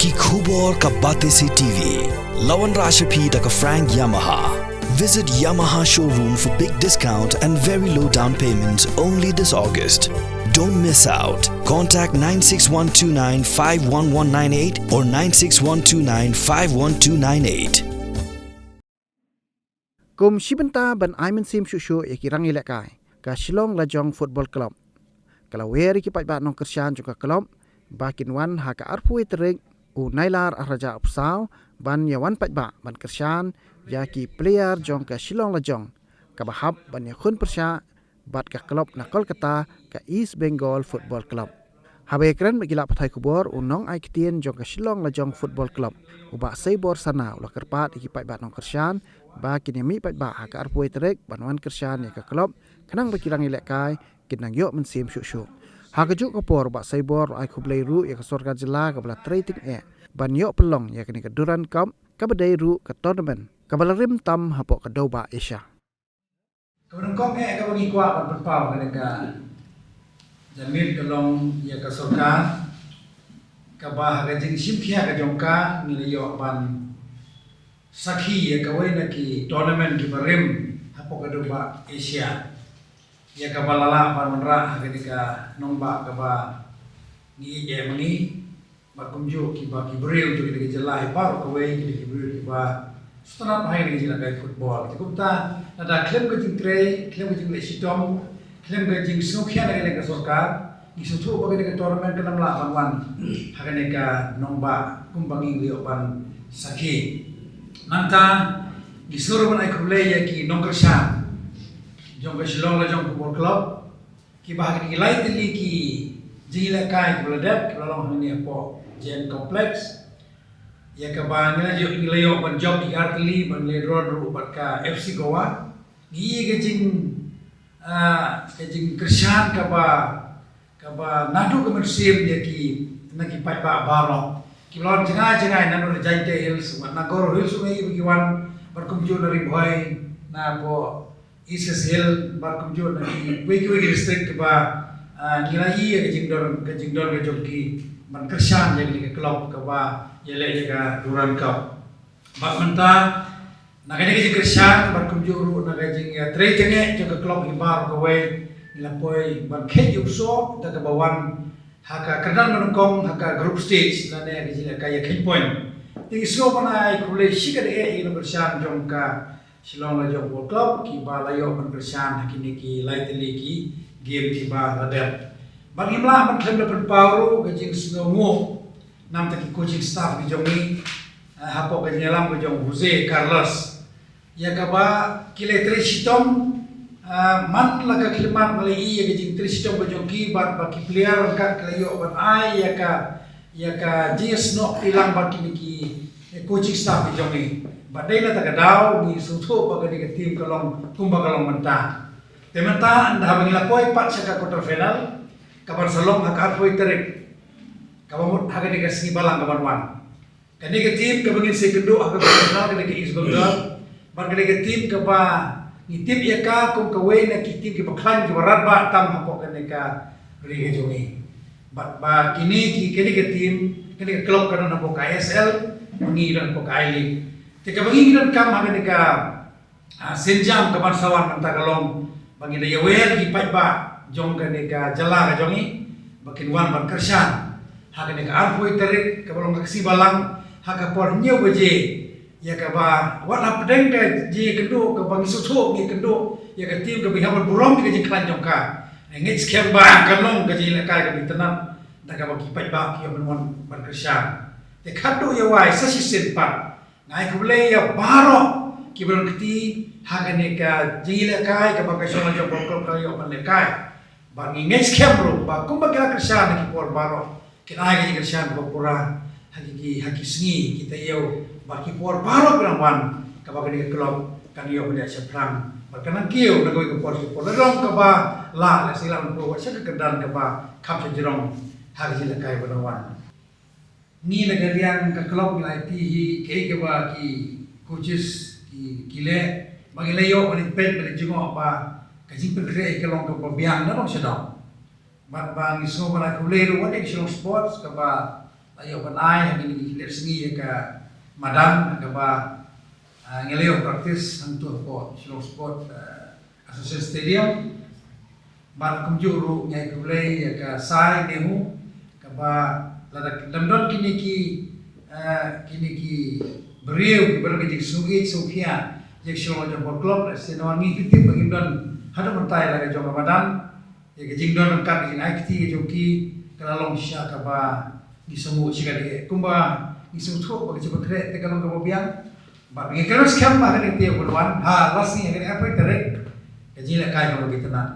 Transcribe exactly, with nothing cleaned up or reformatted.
Ki khubor ka Batesi T V. La wanrah sha phi da ka Frank Yamaha. Visit Yamaha showroom for big discount and very low down payment only this August. Don't miss out. Contact nine six one two nine five one one nine eight or nine six one two nine five one two nine eight. Kum shi bynta ban ai mynsiem shuh shuh ïa ki rang ïalehkai, ka Shillong Lajong Football Club ka la wer ïa ki paidbah nongkyrshan jong ka club ba kin wan ha ka arphew tarik u Nailar arhajar arphew saw ban ïa wan paidbah ban kyrshan ïa ki player jong ka Shillong Lajong kaba hap ban ïakhun pyrshah bad ka club na Kolkata, ka East Bengal Football Club. Haba ïakren bad ki lad pathai khubor, u nongai ktien jong ka Shillong Lajong Football Club, u Bah Seibor Sana, u la kyrpad ïa ki paidbah nongkyrshan ba kin ïa mih paidbah ha ka arphew tarik ban wan kyrshan ïa ka club khnang ba ki rang ïalehkai kin nang ïoh mynsiem shuh shuh. Ha kajuh ka por, u Bah Seibor u la ai khublei ruh ïa ka sorkar jylla kaba la trei tyngeh ban ïoh pynlong ïa kane ka Durand Cup, kaba dei ruh ka tournament kaba la rim tam hapoh ka dewbah Asia. Kaba nyngkong eh kaba ngi kwah ban pynpaw kane ka janmiet ka long ïa ka sorkar kaba ha ka jingshim khia ka jong ka ngi la ïoh ban sakhi ïa kawei na ki tournament kiba rim hapoh ka dewbah Asia, ïa kaba la lah ban wanrah ha kane ka nongbah kaba ngi ïeit eh ma ngi. Bad kumjuh kiba ki briew jong kane ka jylla hi baroh kawei ki dei ki briew kiba sngewtynnat ha kane ka jingïalehkai football. Te kumta lada khlem ka jingtrei, khlem ka jingleh shitom, khlem ka jingsngewkhia na ka liang ka sorkar, ngi sngewthuh ba kane ka tournament kan ym lah ban wan ha kane ka nongbah kumba ngi la ïoh ban sakhi. Nangta ngi sngewbha ban ai khublei ïa ki nongkyrshan jong ka Shillong Lajong Football Club, kiba ha kine ki lai tylli ki jingïalehkai kiba la dep, kiba la long hangne hapoh J N Complex, ïa kaba ngi la ïoh, ngi la ïoh ban jop ïa ki ar tylli, ban leh draw ruh bad ka F C Goa. Ngi ïohi ka jing, ah, ka jingkyrshan kaba, kaba naduh ka mynsiem ïa ki, na ki paidbah baroh kiba la wan jngai jngai, naduh na Jaintia Hills, na Garo Hills ruh ngi ïohi ba ki wan, bad kumjuh na Ri Bhoi, na hapoh East Khasi Hills, bad kumjuh na kiwei kiwei ki district kiba, ah, ngi la ïohi ïa ka jingdon, ka jingdon ka jong ki ban kyrshan ïa kane ka club kaba ïaleh ïa ka Durand Cup. Bad mynta na kane ka jingkyrshan bad kumjuh ruh na ka jingïatrei tyngeh jong ka club hi baroh kawei, ngi la poi ban kheit ïa u soh da kaba wan ha ka kyrdan ba nyngkong ha ka group stage lane ha ka jingïalehkai ïa kheiñ point. Te ngi sngewbha ban ai khublei shikatdei ïa ki nongkyrshan jong ka Shillong Lajong Football Club kiba la ïoh ban kyrshan ha kine ki lai tylli ki game kiba la dep. Bad ngim lah ban khlem da pynpaw ruh ka jingsngewnguh na bynta ki coaching staff ki jong ngi, eh, hapoh ka jingïalam ka jong Jose Carlos, ïa kaba ki la trei shitom, eh, man la ka khyllipmat, man la ïohi ïa ka jingtrei shitom ka jong ki bad ba ki player ryngkat ki la ïoh ban ai ïa ka, ïa ka jingsnoh pynlang bad kine ki, eh, coaching staff ki jong ngi. Bad dei na kata ka daw ngi sngewthuh ba kane ka team ka long kumba ka long mynta. Te mynta ynda haba ngi la poi pat sha ka quarter final kaban sa long ha ka arphew tarik, kaba mut ha kane ka sngi Balang kaban wan. Kane ka team kaba ngin sa ïakynduh ha ka quarter final ka dei ka East Bengal. Bad kane ka team kaba ngi tip ïa ka kum kawei na ki team kiba khlaiñ kiba radbah tam hapoh kane ka ri ka jong ngi. Bad ba kine ki, kane ka team, kane ka club ka don hapoh ka I S L, ba ngi don hapoh ka I-League. Te kaba ngi donkam ha kane ka, ah, sienjam kaban sa wan mynta ka long ba ngin da ïawer ïa ki paidbah jong kane ka jylla ka jong ngi ba kin wan ban kyrshan ha kane ka arphew tarik kaba long ka sngi Balang ha ka por hynñiew baje, ïa kaba wat hapdeng ka jingïakynduh kaba ngi sngewthuh ngi ïakynduh ïa ka team kaba ngi hap ban burom ïa ka jingkhlaiñ jong ka. Ngi ngeit skhem ba kan long ka jingïalehkai kaba itynnad da kaba ki paidbah ki ïoh ban wan ban kyrshan. Te khatduh ïa wai sa shisien pat nga ai khublei ïa baroh kiba don kti ha kane ka jingïalehkai kaba ka Shillong Lajong Football Club ka la ïoh ban lehkai. Bad ngi ngeit skhem ruh ba kumba ki la kyrshan ha ki por baroh, kin ai ka jingkyrshan kaba pura ha ki, ki, ha ki sngi ki taïew bad ki por baroh ki nang wan, kaba kane ka club kan ïoh ban ïaid shaphrang bad kan nang kiew na kawei ka por sha ka por. La long kaba lah, la shisha, la long kaba sha ka kyrdan kaba kham sha jrong ha ka jingïalehkai ba nang wan. Ngi na ka liang ka club ngi la aiti hi kaei kaba ki coaches ki, ki leh, ba ngi la ïoh ban peit ban jngoh ba ka jingpynkhreh ka long kaba biang na dong sha dong. Bad ba ngi sngewbha ban ai khublei ruh wat ïa ka Shillong Sports kaba la ïoh ban ai ha kine ki lep sngi ïa ka madan kaba ngi la ïoh practice hangtu hapoh Shillong Sport Association Stadium. Bad kumjuh ruh ngi ai khublei ïa ka Sai Nehu kaba lada lem don kine ki kine ki briew kiba don ka jingsngewsih sngewkhia ïa ka Shillong Football Club, lehse ngi tip ba kim don haduh mynta ïa la ka jong ka madan. Ïa ka jingdon ryngkat ka jingai kti ka jong ki ka la long shisha kaba ngi sngewthuh shisha ka dei kumba ngi sngewthuh ba ka jingpynkhreh te ka long kaba biang. Bad ngi kyrmen skhem ba ha kane ka taïew ba wan ha last sngi ha kane ka poi tarik ka jinglehkai ka long kaba itynnad.